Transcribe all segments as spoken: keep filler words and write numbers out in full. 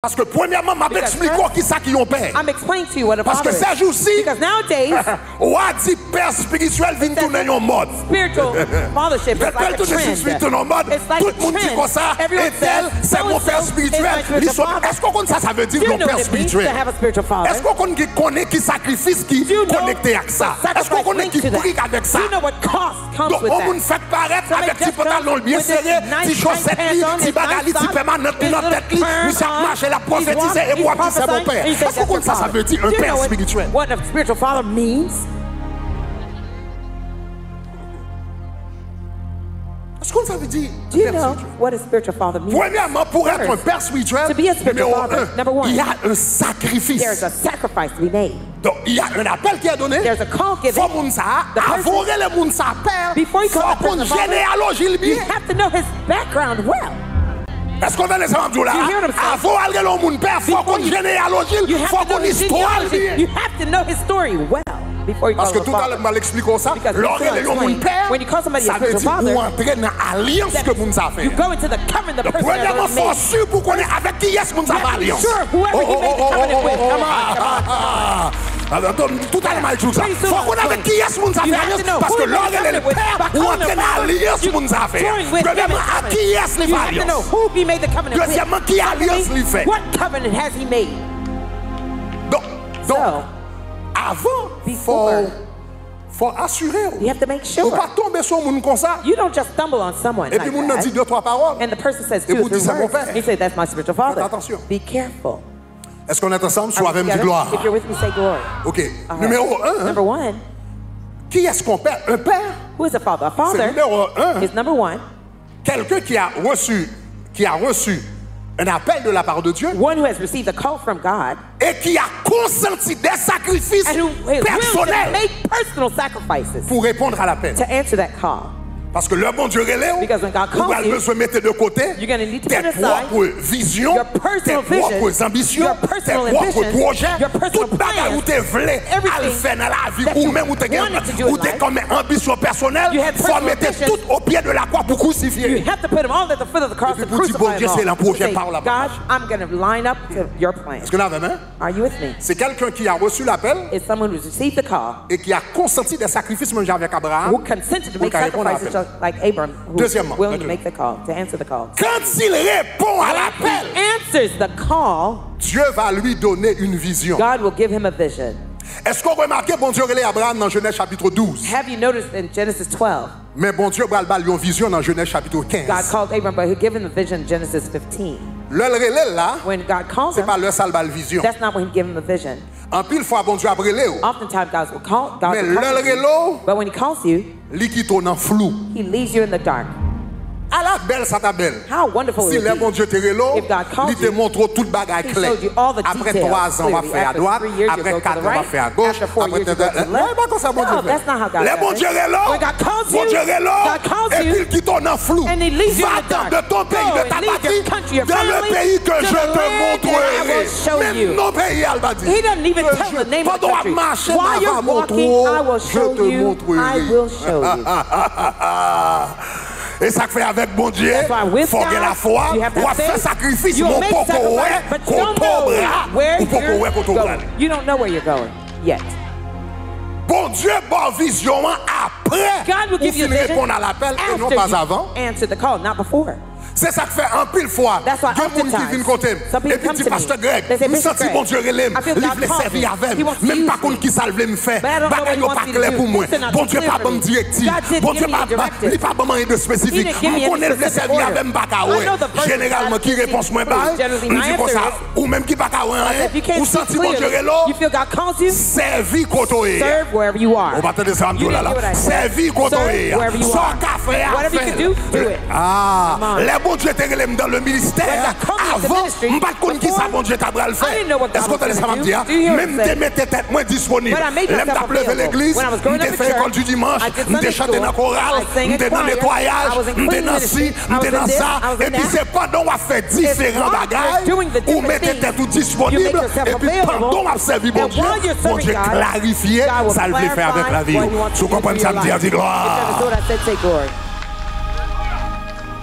Paske premyèman, m ap eksplike w kisa ki yon pè. I'm explaining to you what a father is. Paske sèjousi, Because nowadays, w a di pè espirityèl vin tounen yon mòd. Spiritual fathership is like a trend. Vin tounen yon mòd. It's like a trend. Tout moun di konsa, entèl, se mon pè espirityèl. Li sot. Èske w konn sa sa vle di yon pè espirityèl? Èske w konn ki konnen ki sakrifis ki konekte ak sa? Èske w konnen ki pri k avèk sa? Donk, yon moun fèk parèt avèk ti pantalon l byen sere, ti chosèt li, ti bagay li, ti pèmanant li nan tèt li, misye ap mache, l ap pwofetize, epi w ap di, "Se mon pè." Èske w konn sa sa vle di, yon pè espirityèl? What a spiritual father means? Èske w konn sa vle di, yon pè espirityèl? Premyèman, pou èt yon pè espirityèl, nimewo en, il y a un sacrifice. There's a sacrifice to be made. Donc, il y a un appel qui est donné. There's a call given. Fò moun sa a, avan w rele moun sa a pè, fò w konn jeneyaloji l byen. You have to know his background well. Èske w tande sa m ap di w la? Avan w al rele yon moun pè, fò w konn jeneyaloji l, fò w konn istwa l byen. You have to know his story well before you call him a father. Paske toutalè m pral eksplike w sa, lè w rele yon moun pè, sa vle di ou antre nan alyans ke moun sa a fè. You go into the covenant the person has made. Donk, premyèman, fò w si pou w konnen avèk kiyès moun sa a fè alyans. Making sure whoever you made the covenant with. Come on, come on. Atann, toutalè m al di w sa. Fò w konn avèk kiyès moun sa a fè alyans, paske lè w rele l pè, ou antre nan alyans moun sa a fè a. Premyèman, ak kiyès li fè alyans? Dezyèmman, ki alyans li fè? Donk, donk, avan, fò w Fò w asire w. You have to make sure. Ou pa tonbe sou yon moun konsa. You don't just stumble on someone like that. Epi moun nan di de twa pawòl. And the person says two or three words. Epi w di, "Se mon pè." You say, "That's my spiritual father." Fèt atansyon. Be careful. Èske nou ansanm? Si w avè m, di glwa. If you're with me, say glory. Ok. All right. Nimewo en. Number one. Kiyès yon pè? Yon pè. Who is a father? A father is number one. Se nimewo en. Quelqu'un qui a reçu, qui a reçu un appel de la part de Dieu. One who has received a call from God. Et qui a consenti des sacrifices personnels. And who is willing to make personal sacrifices. Pour répondre à l'appel. To answer that call. Paske lè Bondye rele w, ou pral bezwen mete de kote tè pwòp vizyon, tè pwòp zanbisyon, tè pwòp pwojè, tout bagay ou te vle al fè nan lavi ou menm ou te gen, ou te kòm anbisyon pèsonèl, fò w mete tout au pied de la croix pou krisifye. You have to put them all at the foot of the cross and crucify them all. Epi pou di Bondye, se lan pwojè pa w la. God, I'm gonna line up to your plan. Èske nou avè m? Are you with me? C'est quelqu'un qui a reçu l'appel. It's someone who's received the call. Et qui a consenti des sacrifices, menm jan avèk Abraham, who consented to make sacrifices just like Abram, who's willing to make the call, to answer the call. Quand il répond à l'appel, when he answers the call, Dieu va lui donner une vision. God will give him a vision. Èske w remake Bondye rele Abraham nan Jenèz chapit douz? Have you noticed in Genesis twelve, Men Bondye pral ba l yon vizyon nan Jenèz chapit kenz. God called Abram, but he gave him a vision in Genesis fifteen. Lè l rele l la, When God calls him, se pa lè sa l ba l vizyon. That's not when he gave him a vision. Anpil fwa Bondye ap rele w. Oftentimes God will call, God will come to you, men lè l rele w, but when he calls you, li kite w nan flou. He leaves you in the dark. Ala bèl sa ta bèl. How wonderful it would be if God called you, He showed you all the details clearly. Si lè Bondye te rele w, li te montre w tout bagay klè. Apre twa zan w ap fè adwat, apre kat an w ap fè agoch, apre tètè. Non, e pa konsa Bondye fè. Lè Bondye rele w, Bondye rele w, epi l kite w nan flou. Va-t'en de ton pays, de ta patrie, dans le pays que je te montrerai. Menm non peyi a l pa di. Pandan w ap mache, m a va montre w, je te montrerai. E sa k fè avèk Bondye, fò w gen lafwa, w ap fè sakrifis, men w poko wè kote w bra, ou poko wè kote w prale. You don't know where you're going yet. Bondye ba w vizyon an apre ou fin reponn a lapèl e non pas avan. God will give you a vision after you answered the call, not before. Se sa k fè anpil fwa, gen moun ki vin kote m, epi di, "Pastè Greg, m santi Bondye rele m, li vle sèvi avè m, men m pa konn ki sa l vle m fè. Bagay yo pa klè pou mwen. Bondye pa ban m direktiv. Bondye pa, li pa ban m anyen de espesifik. M konnen l vle sèvi avè m, m pa ka wè." Jeneralman, ki repons mwen bay? M di konsa, "Ou menm ki pa ka wè anyen, ou santi Bondye rele w, sèvi kote w ye a." Ou pa tande sa m di w la la? Sèvi kote w ye a. Sa w ka fè a, fè l. Ah, lè Bondye te rele m dans le ministère, avan, m pa t konn ki sa Bondye ta pral fè. Èske w tande sa m ap di a? Men m te mete tèt mwen disponib. Lè m t ap leve legliz, m te fè lekòl di dimanch, m te chante nan koral, m te nan netwayaj, m te nan si, m te nan sa. Epi se pandan w ap fè diferan bagay, ou mete tèt ou disponib, epi pandan w ap sèvi Bondye, Bondye klarifye sa l vle fè avèk lavi w. Si w konprann sa m di a, di glwa.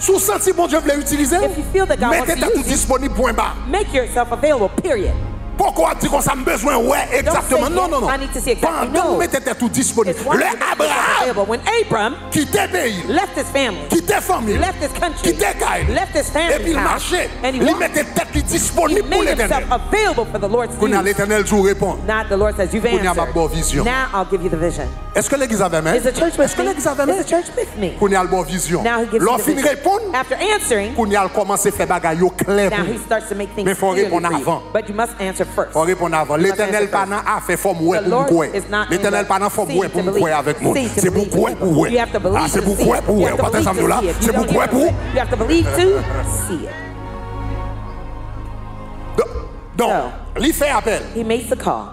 Si w santi Bondye vle itilize w, If you feel that God wants mete to tèt ou use you, disponib, pwen ba. Make yourself available, period. Poko ap di konsa, "M bezwen wè Don't say, egzakteman." Non, non, "Yes, non. I need to see exactly." Pandan w No. mete tèt ou disponib. It's why Lè you make yourself Abraram available. When Abram kite peyi l, left his family, kite fanmi l, left his country, kite kay l, left his family epi l house, mache, and he li walked, mete tèt li he disponib pou made Letènèl. himself available for the Lord's Kounye a use. Letènèl di w reponn. Now the Lord says, "You've Kounye a m ap ba w answered. Vizyon. Now I'll give you the vision." Èske legliz avè m? Is the church with Èske me? Legliz avè m? Is the church with me? Kounye a l ba w vizyon. Now he gives Lè you w the fin reponn, After answering, kounye a l kòmanse fè bagay yo klè now pou he ou. starts to make things Men fò w clearly reponn for you. Avan. But you must answer first. Fò w reponn avan. You must Letènèl answer pa first. Nan afè fò m wè The pou m Lord kwè. Is not in Letènèl the pa nan fò m wè seeing to pou m kwè believe. Avèk mwen. Seeing to Se pou believe kwè to pou people. Wè. You have to believe Ah, to se pou see kwè it. pou You Wè. have to Ou pa tande believe sa m di w to la? See it. You Se pou don't hear kwè to pou Wè. see it. You have to believe to see it. Donk, donk, So, li fè apèl. He makes the call.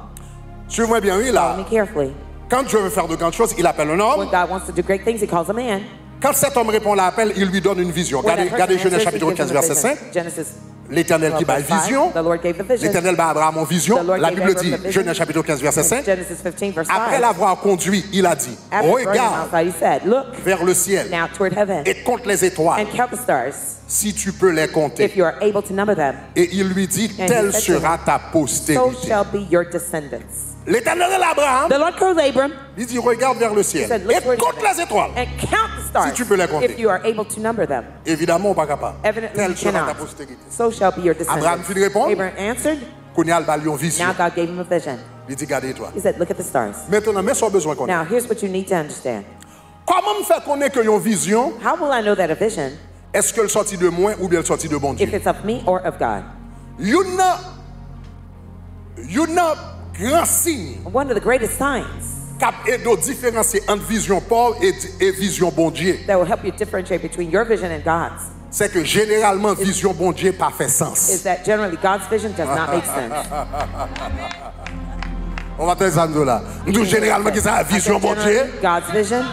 Suiv mwen byen, wi, Follow la. Me carefully. Quand Dieu veut faire de grandes choses, il appelle un homme. When God wants to do great things, he calls a man. Quand cet homme répond à l'appel, il lui donne une vision. When that Gade, person gade Genèse answers, he chapitre gives him quinze, a verset vision. cinq. Genesis Letènèl ki bay twelve, verse five, vizyon. the Lord gave the vision. Letènèl bay Abraham yon vizyon. The Lord La gave Bible Abraham di, the vision. Genèse chapitre quinze, verset cinq. Genesis fifteen, verse Après five. L'avoir conduit, il a dit, After throwing him Regarde outside, he said, "Look vers le ciel now toward heaven et compte les étoiles, and count the stars, si tu peux les compter. If you are able to number them." Et il lui dit, And he Telle said to him, sera ta "So postérité. Shall be your descendants." Letènèl rele Abraham. The Lord calls Abram. Li di, Regarde vers le ciel He said, et "Look toward compte heaven les étoiles. And count the stars, Si tu peux les compter. If you are able to number them." Évidemment, ou pa kapab. Evidently, Telle you sera ta cannot. Postérité. "So shall be your descendants." Abraham fin reponn. Abraham answered. Kounye a l ba l yon vizyon. Now God gave him a vision. Li di, Gade etwal. He said, "Look at the stars." Mentnan, men sa w bezwen konnen. Now, here's what you need to understand. Kòman m fè konnen ke yon vizyon, How will I know that a vision, èske l sòti de mwen oubyen l sòti de Bondye? If it's of me or of God? Youn nan, youn nan gran siy One of the greatest signs k ap ede w diferansye ant vizyon pa w e, e vizyon Bondye, that will help you differentiate between your vision and God's se ke jeneralman vizyon Bondye pa fè sans. Is that generally God's vision does not make sense. Ou pa tande sa m di w la? M di w jeneralman ki sa? I said, Vizyon Bondye. Generally, God's vision.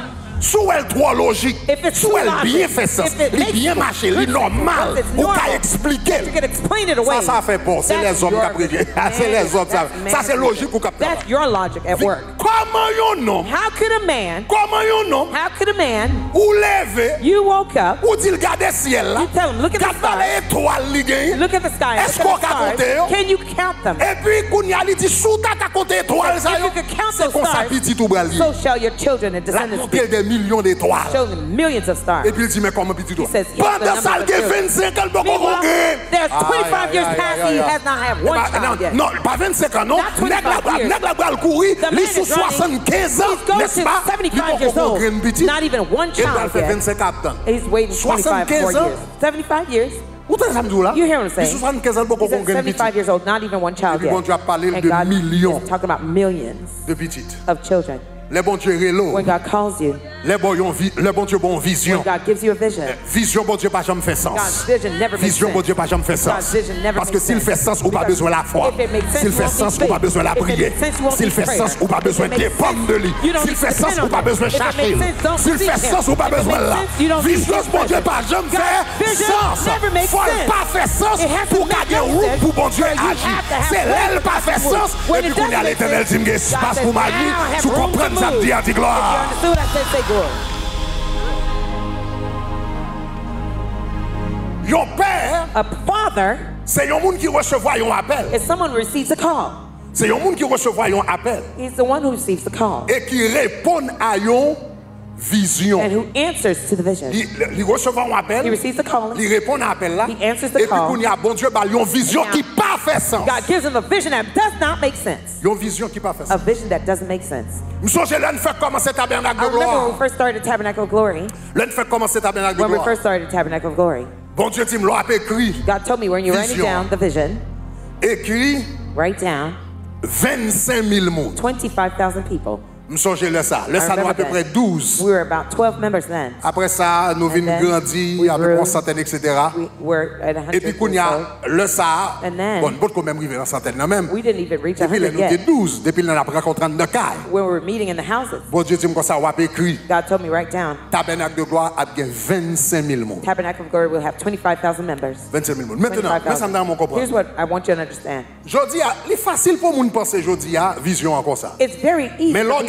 Si w wè l twò lojik, If it's si w too wè l byen logic, fè sans, if it li makes byen good mache, li sense, nòmal, if it's ou ka normal, eksplike you l. can explain it away. Sa, sa fè pa w. Se That's lèzòm k ap your regle. Sa, se man-, lèzòm sa. that's Sa, se man-, lojik ou k ap travay. That's your logic at work. Kòman yon nonm, How could a man, kòman yon nonm, how could a man, ou leve, you woke up, ou di l, Gade syèl la, you tell him, "Look at the gad valè stars, etwal li genyen, look at the sky, look èske w at the ka konte yo?" stars. Can you count them?" Epi kounye a li di, Si w ta ka konte etwal sa If yo, you could count se those konsa stars, pitit ou pral ye. So shall your children and L ap descendants montre l de milyon detwal. Show them millions of stars. Epi l di, Men kòman pitit ou? He says, "Here's the Pandan sa, l of the gen children." vennsenk an, l poko Meanwhile, gen. there's twenty-five years Ay, ay, past, ay, he ay. has not had one Epa, child non, yet. non, pa vennsenk an, non. Not Nèg la twenty-five pral, years. nèg la pral kouri, The li man sou is running. swasannkez an, He's going nèspa? to seventy-five Li poko years old, gen grenn pitit. not even one E l pral child fè yet. vennsenk ap tann. He's waiting twenty-five more years. Seventy-five years. Ou tande sa m di w la? You hear what I'm Li saying? sou swasannkez an, l poko He's gen at grenn pitit. seventy-five years old, not even one child Epi Bondye yet. Ap pale l And de God milyon is talking about millions de pitit. Of children. Lè Bondye rele w, When God calls you, lè Bon- yon vi- lè Bondye ba w yon vizyon, when God gives you a vision, vizyon Bondye pa janm fè sans. God's vision never makes Vizyon sense. Bondye pa janm fè sans. God's vision never Paske makes si l fè sense. Sans, ou pa Because bezwen lafwa. If it makes sense, Si l you fè won't need Sans, ou pa faith. Bezwen If it lapriyè. makes sense, you won't Si l need fè prayer. Sans, ou pa If it bezwen makes sense, depann de li. you don't Si l need fè to depend Sans, ou on pa him. Bezwen If it chache makes l. sense, don't Si l fè seek him. Sans, ou pa If it bezwen makes la. sense, God, Vizyon Bondye pa janm fè Vision sans. Never makes Fò l sense. pa fè sans It has to pou w ka make gen no wout sense pou Bondye for you aji. have to have Se lè l faith pa fè to move. Sans, When epi it kounye a doesn't make Letènèl sense, di m gen God espas says, pou m aji. "Now I have Si w room konprann to sa m move." di a, di If you glwa. understood what I said, say glory. Yon pè, A father se yon moun ki resevwa yon apèl. is someone who receives a call. Se yon moun ki resevwa yon apèl He's the one who receives the call e ki reponn a yon vizyon. And who answers to the vision. Li, li resevwa yon apèl, He receives the calling. Li reponn a apèl la, He answers the epi call. Kounye a Bondye ba l yon vizyon Now, ki pa fè sans. God gives him a vision that does not make sense. Yon vizyon ki pa fè A sans. Vision that doesn't make sense. M sonje lè n fèk kòmanse Tabènak I de remember when Glwa. We first started Tabernacle of Glory. Lè n fèk kòmanse Tabènak de When we Glwa. First started Tabernacle of Glory, Bondye di m, Lè w ap ekri, God told me when you're writing Vizyon. Down the vision, Ekri write down vennsenk mil moun. Twenty-five thousand people. M sonje lè sa. Lè sa, nou apeprè douz. We were about twelve members then. Apre sa, nou vin grandi, apeprè yon santèn, etsetera. Epi kounye a, lè sa, bon, nou potko menm rive nan santèn nan menm. Depi lè nou te douz, depi lè n ap rankontre anndan kay. Bondye di m konsa, W ap ekri, Tabènak de Glwa ap gen vennsenk mil moun. Vennsenk mil moun. Mentnan, men sa m ta renmen w konprann. Jodi a, li fasil pou moun panse jodi a vizyon an konsa. Men lè w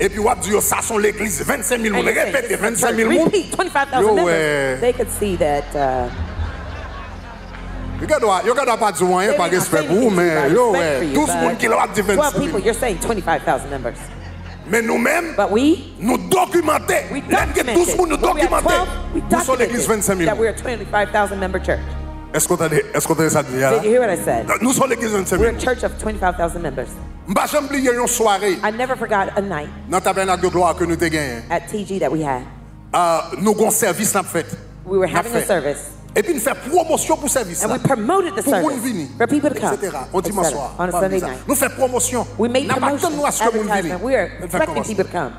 you. Epi w ap di yo, "Sa se yon legliz vennsenk mil moun." And you're saying, "This is a church." Repete, vennsenk mil moun. Repeat, twenty-five thousand members. Yo wè. They could see that, uh, Yo gen dwa, yo gen dwa pa di w anyen pa respè pou ou, men yo wè douz moun ki la w ap di vennsenk mil. Twelve people, you're saying twenty-five thousand members. Men nou menm, nou dokimante. Lè n gen douz moun, nou dokimante. Nou se yon legliz vennsenk mil moun. That we're a twenty-five thousand member church. Èske w tande, èske w tande sa m di a la? Did you hear what I said? Nou se yon legliz vennsenk mil moun. We're a church of twenty-five thousand members. M pa janm bliye yon sware. I never forgot a night. Nan Tabènak de Glwa ke nou te genyen. At T G that we had. Ah, nou gon sèvis n ap fèt. We were having a service. Epi n fè pwomosyon pou sèvis la. And we promoted the service for people to come, et cetera. Pou moun vini, etsetera. On dimanch swa, vandredi sa. We made promotion, advertisement. We are expecting people to come. Nou fè pwomosyon. N ap atann nou aske moun vini. N ap fè pwomosyon.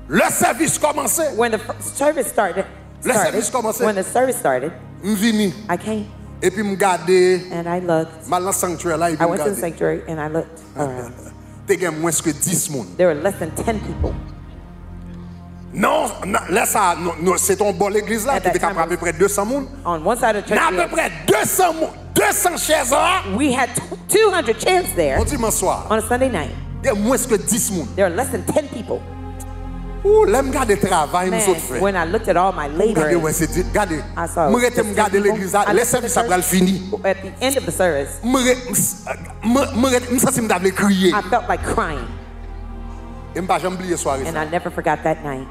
Lè sèvis kòmanse. When the f-, service started, lè sèvis kòmanse, when the service started, m vini. I came. Epi m gade. And I looked. M al nan sanctuary la, epi m gade. I went to the sanctuary and I looked around. Te gen mwens ke dis moun. There were less than ten people. Non, nan, lè sa, nou, nou, se te yon bò legliz la ki te ka pran apeprè de san moun. At that time, on one side of the church, we had, nan apeprè de san moun, de san chèz la, we had two hundred chairs there. On dimanch swa, on a Sunday night, gen mwens ke dis moun. There were less than ten people. Ou, lè m gade travay m sot fè. Man, when I looked at all my labor, gade, wè, se di, gade, I saw, m rete, m gade legliz la, lè sèvis la pral fini. At the end of the service, m re-, m s-, m, m rete, m santi m ta vle kriye. I felt like crying. E m pa janm bliye sware sa. And I never forgot that night.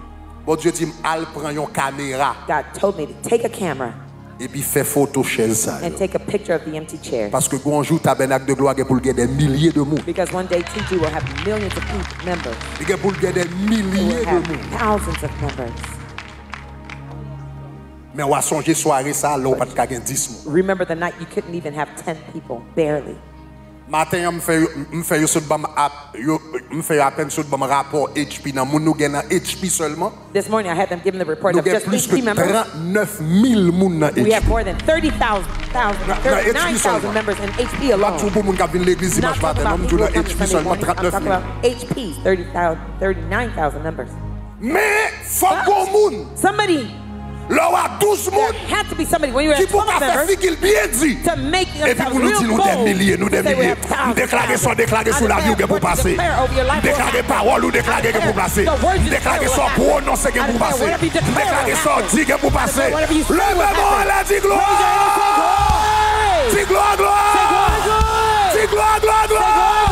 Bondye di m al pran yon kamera. God told me to take a camera epi fè foto chèz sa yo. And take a picture of the empty chairs. Paske gon jou Tabènak de Glwa gen pou l gen dè milye de moun. Because one day T G will have millions of people, members. Li gen pou l gen dè milye de moun. It will have thousands of members. Men w a sonje sware sa lè w pa t ka gen dis moun. Remember the night you couldn't even have ten people, barely. Maten an, m fè yo, m fè yo sot ban m ap-, yo, m fè yo apèn sot ban m rapò H P nan moun nou gen nan H P sèlman. This morning, I had them giving the report of just H P members. Nou gen plis ke trannèf mil moun nan H P. We have more than thirty thousand, thousand, nan, nan H P sèlman. Thirty-nine thousand members in H P alone. M pa t di w pou moun k ap vin legliz dimanch maten, non, m di w nan H P sèlman, trannèf mil. Not talking about people who come to Sunday morning. I'm talking about H P, thirty thousand, thirty-nine thousand members. Men fòk gon moun. Somebody. Lè w a douz moun ki pou ka fè figi l byen di, epi pou nou di nou dè milye, nou dè milye. M deklare sa w deklare sou lavi w gen pou pase. M deklare pawòl ou deklare gen pou pase. M deklare sa w pwononse gen pou pase. M deklare sa w di gen pou pase. Leve men w anlè, di glwa! Di glwa, glwa! Di glwa, glwa, glwa!